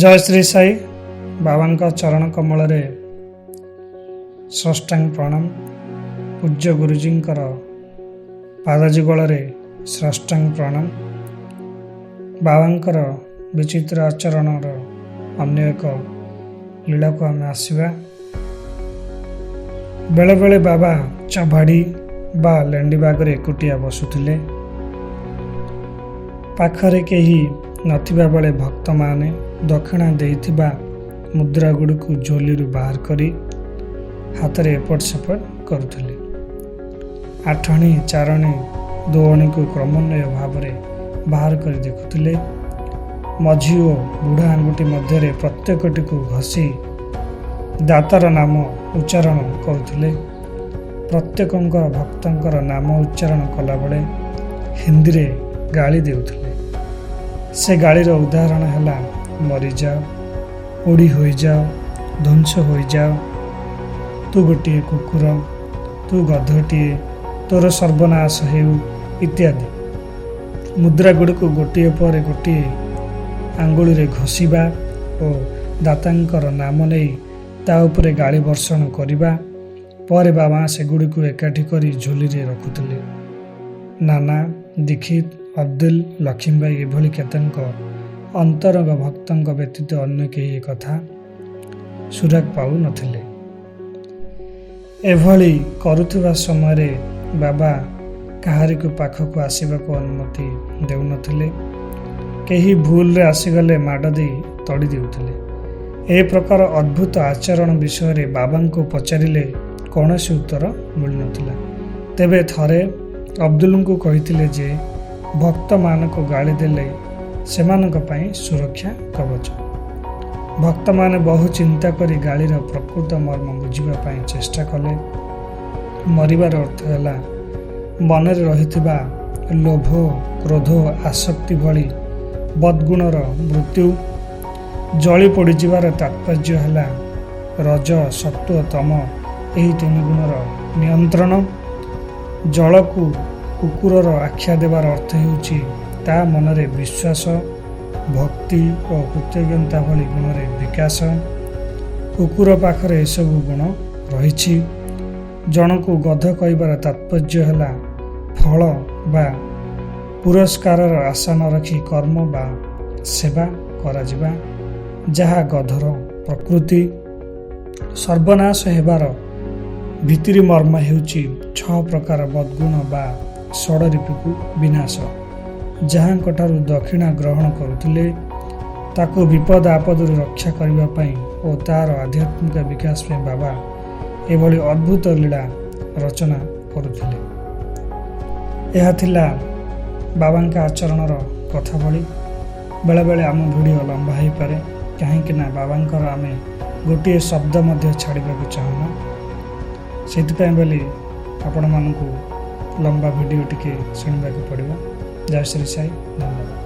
ଜୟ ଶ୍ରୀ ସାଇ। ବାବାଙ୍କ ଚରଣ କମଳରେ ସାଷ୍ଟାଙ୍ଗ ପ୍ରଣାମ। ପୂଜ୍ୟ ଗୁରୁଜୀଙ୍କର ପାଦଯୁଗଳରେ ସାଷ୍ଟାଙ୍ଗ ପ୍ରଣାମ। ବାବାଙ୍କର ବିଚିତ୍ର ଆଚରଣର ଅନ୍ୟ ଏକ ଲୀଳାକୁ ଆମେ ଆସିବା। ବେଳେବେଳେ ବାବା ଚାଭାଡ଼ି ବା ଲେଣ୍ଡିବାଗରେ ଏକୁଟିଆ ବସୁଥିଲେ। ପାଖରେ କେହି ନଥିବା ବେଳେ ଭକ୍ତମାନେ ଦକ୍ଷିଣା ଦେଇଥିବା ମୁଦ୍ରାଗୁଡ଼ିକୁ ଝୋଲିରୁ ବାହାର କରି ହାତରେ ଏପଟ ସେପଟ କରୁଥିଲେ। ଆଠଣି, ଚାରଣି, ଦୋଅଣିକୁ କ୍ରମାନ୍ୱୟ ଭାବରେ ବାହାର କରି ଦେଖୁଥିଲେ। ମଝି ଓ ବୁଢ଼ା ଆଙ୍ଗୁଠି ମଧ୍ୟରେ ପ୍ରତ୍ୟେକଟିକୁ ଘଷି ଦାତାର ନାମ ଉଚ୍ଚାରଣ କରୁଥିଲେ। ପ୍ରତ୍ୟେକଙ୍କର ଭକ୍ତଙ୍କର ନାମ ଉଚ୍ଚାରଣ କଲାବେଳେ ହିନ୍ଦୀରେ ଗାଳି ଦେଉଥିଲେ। ସେ ଗାଳିର ଉଦାହରଣ ହେଲା, ମରିଯାଅ, ପୋଡ଼ି ହୋଇଯାଅ, ଧ୍ୱଂସ ହୋଇଯାଅ, ତୁ ଗୋଟିଏ କୁକୁର, ତୁ ଗଧଟିଏ, ତୋର ସର୍ବନାଶ ହେଉ ଇତ୍ୟାଦି। ମୁଦ୍ରାଗୁଡ଼ିକୁ ଗୋଟିଏ ପରେ ଗୋଟିଏ ଆଙ୍ଗୁଳିରେ ଘଷିବା ଓ ଦାତାଙ୍କର ନାମ ନେଇ ତା ଉପରେ ଗାଳି ବର୍ଷଣ କରିବା ପରେ ବାବା ସେଗୁଡ଼ିକୁ ଏକାଠି କରି ଝୋଲିରେ ରଖୁଥିଲେ। ନାନା, ଦୀକ୍ଷିତ, ଅବଦୁଲ, ଲକ୍ଷ୍ମୀବାଇ ଏଭଳି କେତେକ ଅନ୍ତରଙ୍ଗ ଭକ୍ତଙ୍କ ବ୍ୟତୀତ ଅନ୍ୟ କେହି ଏକଥା ସୁରାଗ ପାଉନଥିଲେ। ଏଭଳି କରୁଥିବା ସମୟରେ ବାବା କାହାରିକୁ ପାଖକୁ ଆସିବାକୁ ଅନୁମତି ଦେଉନଥିଲେ। କେହି ଭୁଲରେ ଆସିଗଲେ ମାଡ଼ ଦେଇ ତଡ଼ି ଦେଉଥିଲେ। ଏ ପ୍ରକାର ଅଦ୍ଭୁତ ଆଚରଣ ବିଷୟରେ ବାବାଙ୍କୁ ପଚାରିଲେ କୌଣସି ଉତ୍ତର ମିଳୁନଥିଲା। ତେବେ ଥରେ ଅବଦୁଲଙ୍କୁ କହିଥିଲେ ଯେ ଭକ୍ତମାନଙ୍କୁ ଗାଳି ଦେଲେ ସେମାନଙ୍କ ପାଇଁ ସୁରକ୍ଷା କବଚ। ଭକ୍ତମାନେ ବହୁ ଚିନ୍ତା କରି ଗାଳିର ପ୍ରକୃତ ମର୍ମ ବୁଝିବା ପାଇଁ ଚେଷ୍ଟା କଲେ। ମରିବାର ଅର୍ଥ ହେଲା ମନରେ ରହିଥିବା ଲୋଭ, କ୍ରୋଧ, ଆସକ୍ତି ଭଳି ବଦ୍ଗୁଣର ମୃତ୍ୟୁ। ଜଳି ପୋଡ଼ିଯିବାର ତାତ୍ପର୍ଯ୍ୟ ହେଲା ରଜ, ସତ୍ତ୍ୱ, ତମ ଏହି ତିନି ଗୁଣର ନିୟନ୍ତ୍ରଣ। ଜଳକୁ କୁକୁରର ଆଖ୍ୟା ଦେବାର ଅର୍ଥ ହେଉଛି ତା ମନରେ ବିଶ୍ୱାସ, ଭକ୍ତି ଓ କୃତଜ୍ଞତା ଭଳି ଗୁଣରେ ବିକାଶ। କୁକୁର ପାଖରେ ଏସବୁ ଗୁଣ ରହିଛି। ଜଣକୁ ଗଧ କହିବାର ତାତ୍ପର୍ଯ୍ୟ ହେଲା ଫଳ ବା ପୁରସ୍କାରର ଆଶା ନ ରଖି କର୍ମ ବା ସେବା କରାଯିବା, ଯାହା ଗଧର ପ୍ରକୃତି। ସର୍ବନାଶ ହେବାର ଭିତିରି ମର୍ମ ହେଉଛି ଛଅ ପ୍ରକାର ବଦ୍ଗୁଣ ବା ଷଡ଼ରିପୁକୁ ବିନାଶ। ଯାହାଙ୍କଠାରୁ ଦକ୍ଷିଣା ଗ୍ରହଣ କରୁଥିଲେ, ତାକୁ ବିପଦ ଆପଦରୁ ରକ୍ଷା କରିବା ପାଇଁ ଓ ତାର ଆଧ୍ୟାତ୍ମିକ ବିକାଶ ପାଇଁ ବାବା ଏଭଳି ଅଦ୍ଭୁତ ଲୀଳା ରଚନା କରୁଥିଲେ। ଏହା ଥିଲା ବାବାଙ୍କ ଆଚରଣର କଥାବଳୀ। ବେଳେବେଳେ ଆମ ଭିଡ଼ିଓ ଲମ୍ବା ହୋଇପାରେ, କାହିଁକି ନା ବାବାଙ୍କର ଆମେ ଗୋଟିଏ ଶବ୍ଦ ମଧ୍ୟ ଛାଡ଼ିବାକୁ ଚାହୁଁନା। ସେଥିପାଇଁ ବୋଲି ଆପଣମାନଙ୍କୁ ଲମ୍ବା ଭିଡ଼ିଓ ଟିକେ ଶୁଣିବାକୁ ପଡ଼ିବ। ଜୟ ଶ୍ରୀ ସାଇ, ଧନ୍ୟବାଦ।